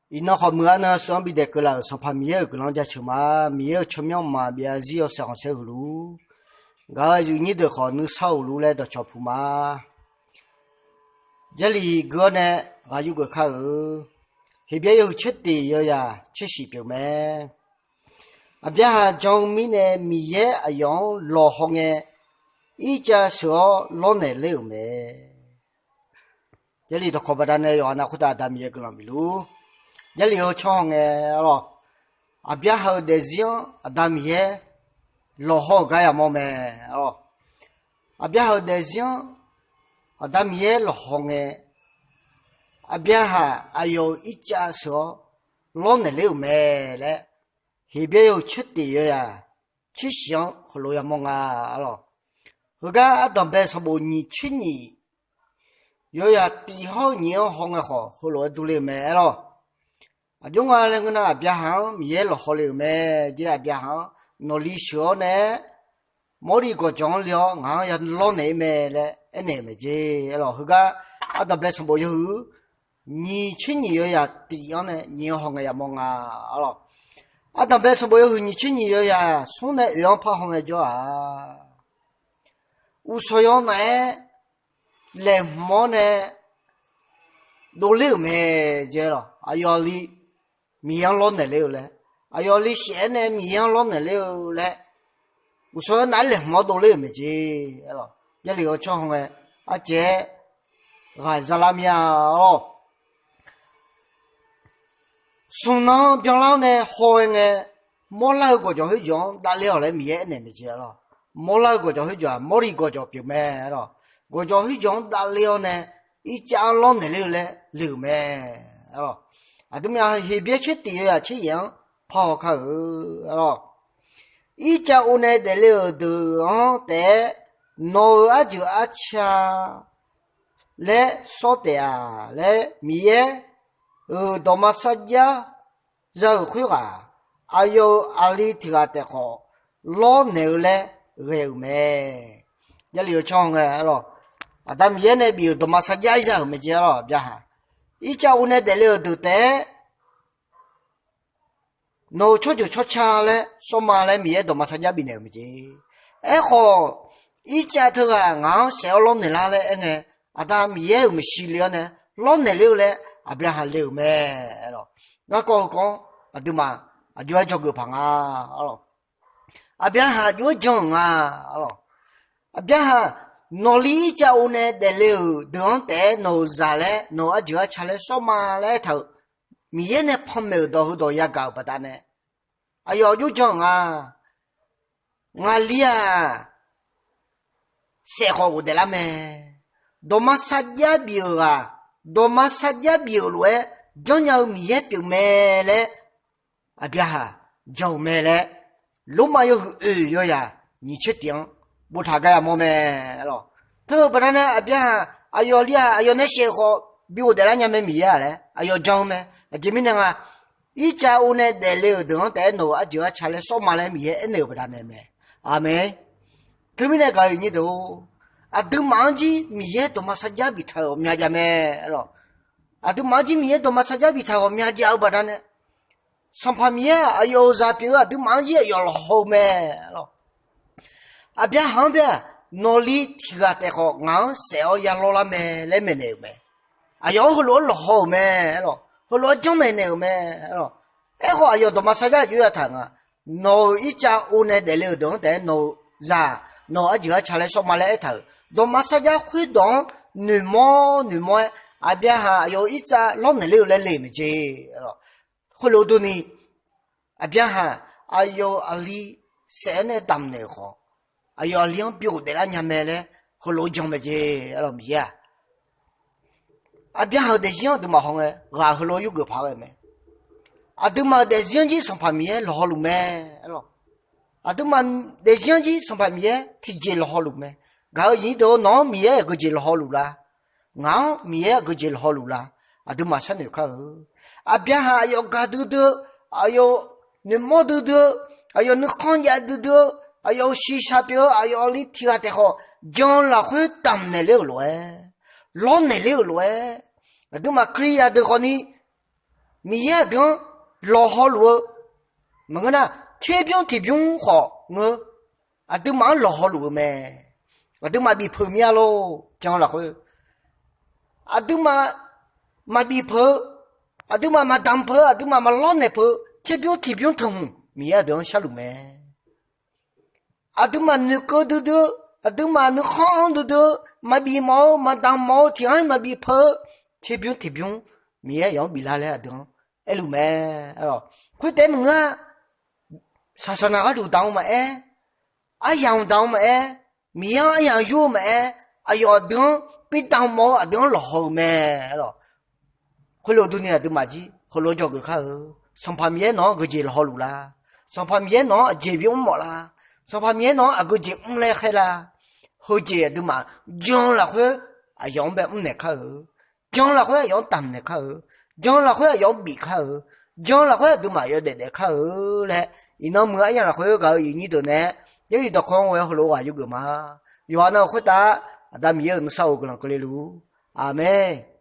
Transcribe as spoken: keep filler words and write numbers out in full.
Iqnan khawf muiq-a nan seuq-anr bidaef keuvlaf-euq Sanqpaq Miqyaer-euq guiqlanq-anr jaceuq ma. Miqyaer-euq tsawrmyanr maqbyav-a zir yawshaef khanqsaer huiq luf-ur. Gaq-eu zifnyir deuq khawf nuisar-euq luf laer dawqcawq puq ma. Jarlif gui-awr nae ghaq yurgeuf kar-eu. Heqbyaer yawhuiq tser tiq yawzaq tser shif pyeuf mae. Aqbyaqhaq jan-eu mirnae Miqyaer aqyawf-anr lawqhaw ngae, ircav sheuq-awr lawrnaeq ler-euq mae. Jarlif dawqkawq baqdanae yawqha nav khoertav Aqda Miqyaer guiqlanq bif luf-ur. Jarlif heu tsawrhaq ngae, arlawq, Aqbyaqhaq-euq daefzir-anr Aqda Miqyaer lawqhaw-euq gar yamawr mae, arlawq. Aqbyaqhaq-euq daefzir-anr Aqda Miqyaer lawqhaw ngae, Aqbyaqhaq aqyawf-euq ircav sheuq-awr lawrnaeq ler-euq mae laer, Heqbyaer yawhuiq tser tiq yawzaq tser shif-anr heulof yamawr nga, arlawq. Heugar ardanqbae sanqbof nyiq tser nyiq yawzaq tiq hawr-eu nyiq-anr haw ngae khawf, heulof-aer durler-eu mae, arlawq. Aqjox nga laer ngeur nar, Aqbyaqhaq-anr Miqyaer lawqhaw le-euq mae jeq. Aqbyaqhaq-anr nawqli sheuq-awr nae mawrli gawqjawq-anr le-awr ngaq-anr ya lawrnaeq-ir mae laer aernaeq-euq mae jeq, arlawq. Heugar ardanqbae sanqbof yawhuiq nyiq tser nyiq yawzaq tiq-anr nae nyiq-anr haw ngae yamawr nga, arlawq. Ardanqbae sanqbof yawhuiq nyiq tser nyiq yawzaq smr nae oeq-anr par haw ngae jawr-aq, uqshawq yaw naf-aer laeqhmq-awr nae dovler-euq mae jeq, arlawq. Aqyawf li Miqyaer-anr lawrnaeq ler-eu laer, aqyawf li shaef-aer nae Miqyaer-anr lawrnaeq ler-eu laer, uqshawq yaw naf-aer laeqhmq-awr dovler-euq mae jeq, arlawq. Jarlif-eu tsawrhaq ngae, arcaev-aer ghaq zalar mir-a, arlawq. Smq nan byanlar-awr nae haw-aer ngae, mawrlar-eu gawqjawq khoerjawq-anr davler-awq laer Miqyaer aernaeq mae jeq, arlawq. Mawrlar-eu gawqjawq khoerjawq-aq, mawrli gawqjawq pyeuf mae, arlawq. Gawqjawq khoerjawq-anr davler-awr nae, ircav-anr lawrnaeq ler-eu laer le-euq mae, arlawq. Aqduimaf Heqbyaer tser tiq yawzaq tser yaef-anr par haw kar-eu, arlawq. Ircav ov nae daefle-euq deuq-anr taef-aer nawq-euq arjeuq arca laer sawr taef-a laer, Miqyaer-euq dawqma sarjax za-euq khoerghaq, aqyawf-euq aqli tiq ghaq taef khawf lawrnaeq-eu laer ghae-euq mae. Jarlif-eu tsawrhaq ngae, arlawq, Aqda Miqyaer nae bif-euq dawqma sarjax za-euq mae jeq, arlawq. Aqbyaqhaq ircav ov nae daefle-euq deuq taef-aer nawq-euq tsawrjeuq tsawrca laer sawr ma laer Miqyaer dawqma sarjax bifnaeq-euq mae jeq. Aerkhawf, ircav teughaq ngaq-anr saef-awr lawrnaeq lar laer aerngae, Aqda Miqyaer-euq maeqshi le-awr nae lawrnaeq ler-eu laer Aqbyaqhaq le-euq mae, arlawq. Garkawv heukawv-anr aqduimaf aqjox-aer dzawgeuf paq nga, arlawq. Aqbyaqhaq aqjox-aer jan-euq nga, arlawq. Aqbyaqhaq nawq li ircav ov nae daefle-euq deuq-anr taef-aer nawq-euq zaq laer nawq-euq arjeuq arca laer sawr ma laer aertaq-euq Miqyaer nae panmaeq-euq dawq heudawq yagaq-euq baqdanae, aqyawf aqjox jan-euq nga. Ngaqli-aq, saef khawf ghofdaef lar mae. Dawqma sarjax bif-euq ghaq, dawqma sarjax bif-euq lof-aer janrnya-eu Miqyaer pyeuf mae laer Aqbyaqhaq jan-euq mae laer, Lormav yawhuiq oeq yawzaq nyiq tser tiq-anr boftaq gar yamawr mae, arlawq. Teu-euq baqdanae Aqbyaqhaq aqyawf li-aq, aqyawf nae saef khawf bi ghofdaef lar nya mae Miqyaer-aq laer aqyawf jan-eu mae. Aqjeq mirnae nga, ircav ov nae daefle-euq deuq-anr taef-aer nawq-euq arjeuq arca laer sawr ma laer Miqyaer aernaeq-euq baqdanae mae. Aqmeq. Teumirnae gaq-eu iqnyir deuq-or, aqduimaf-anr jir Miqyaer dawqma sarjax biftaq-euq ghawqmya jav mae, arlawq. Aqduimaf-anr jir Miqyaer dawqma sarjax biftaq-euq ghawqmya jav-eu baqdanae, Sanqpaq Miqyaer-aq, aqyawf-euq zaq pyeuf-eu aqduimaf-anr jir aqyawf lawqhaw-eu mae, arlawq. Aqbyaqhaq-anr bae-aq, nawq li tiq ghaq taef khawf ngaq-anr saef-awr ya lawr lar mae laer maeqnaeq-euq mae. Aqyawf-anr heulof-aer lawqhaw-euq mae, arlawq. Heulof-aer janrmaeq naeq-euq mae, arlawq. Aerkhawf aqyawf dawqma sarjax aqjox ya taq nga. Nawq-euq ircav ov nae daefle-euq deuq-anr taef-aer nawq-euq zaq, nawq-euq arjeuq arca laer sawr ma laer aertaq-euq dawqma sarjax khoerdawq-anr noeqmawr noeqmawr-aer, Aqbyaqhaq aqyawf-euq ircav lawrnaeq ler-eu laer le maeq jeq, arlawq. Khoerlof-eu durni, Aqbyaqhaq aqyawf-euq aqli saef-aer nae damqnaeq-euq khawf, aqyawf aqli-anr bi ghofdaef lar nya mae laer heulof-aer jan mae jeq, arlawq. Miqyaer-aq, Aqbyaqhaq-euq daefzir-anr aqduimaf hawngae ghaq heulof-aer yurgeuf paq ghae mae. Aqduimaf-euq daefzir-anr jir Sanqpaq Miqyaer lawqhaw luf mae, arlawq. Aqduimaf daefzir-anr jir Sanqpaq Miqyaer tiqjeq lawqhaw luf mae. Gaq-eu iqnyir deuq-or, nawq-anr Miqyaer aqgeujeq lawqhaw luf la? Ngaq-anr Miqyaer aqgeujeq lawqhaw luf la? Aqduimaf sharnoeq kar-eu. Aqbyaqhaq aqyawf gaq duidui-eu, aqyawf noeqmawr duidui-eu, aqyawf nuikhanr jav duidui-eu, aqyawf-euq shiqshaq pyeuf-eu aqyawf aqli tiq ghaq taef khawf jan lafkhoer damqnaeq ler-euq lof-aer, lawrnaeq ler-euq lof-aer, aqduimaf Kalizaq deuq khawfni Miqyaer aqdui-anr lawqhaw luf-eu maqngeur nar, tserbymr tiqbymr khawf ngeur, aqduimaf-anr lawqhaw luf-eu mae. Aqduimaf bifpeuq mir-a lor, jan lafkhoer aqduimaf maqbif peuq-eu, aqduimaf maqdamq peuq-eu, aqduimaf maqlawrnaeq peuq-eu tserbymr tiqbymr tanqhmq Miqyaer aqdui-anr sharluf mae. Aqduimaf noeqkeuv duidui-eu, aqduimaf nuikhanr-anr duidui-eu, maqbif mawf-eu, maqdamq mawf-eu tiq ghaq-anr maqbif peuq-eu tserbymr tiqbymr Miqyaer aqyawf-anr biflar laer aqdui-anr aerluf mae. Khoertaef maqngeur-a, saqsaqnaq gharduq damq-eu maqaer, aryamq damq-eu maqaer, Miqyaer-anr aryamq yur-eu maqaer, aqyawf aqdui-anr bidamq mawf-eu aqdui-anr lawqhaw-eu mae. Khoerlof durni aqduimaf jir heulof-aer dzawgeuf kar-eu. Sanqpaq Miqyaer nawq-anr geujeq lawqhaw luf la? Sanqpaq Miqyaer nawq-anr aqjeq bimr mawf la? Sanqpaq Miqyaer nawq-anr aqgeujeq mrlaer khaer la? Heujeq aqduimaf jan lafkhoer aqyawf-anr bae mrnaeq kar-eu. Jan lafkhoer aqyawf-anr damqnaeq kar-eu. Jan lafkhoer aqyawf-anr bif kar-eu. Jan lafkhoer aqduimaf yawdaef daef kar-eu laer, iqnan muiq-eu aryamq lafkhoer gaq-eu iqnyir deuq nae, Jarlif dawqkawq-anr ghae heulof-aer ghaq yawgeuf ma. Yawqha nan khoertav Aqda Miqyaer-euq nuisar-eu guiqlanq keuvle luf-ur. Aqmeq.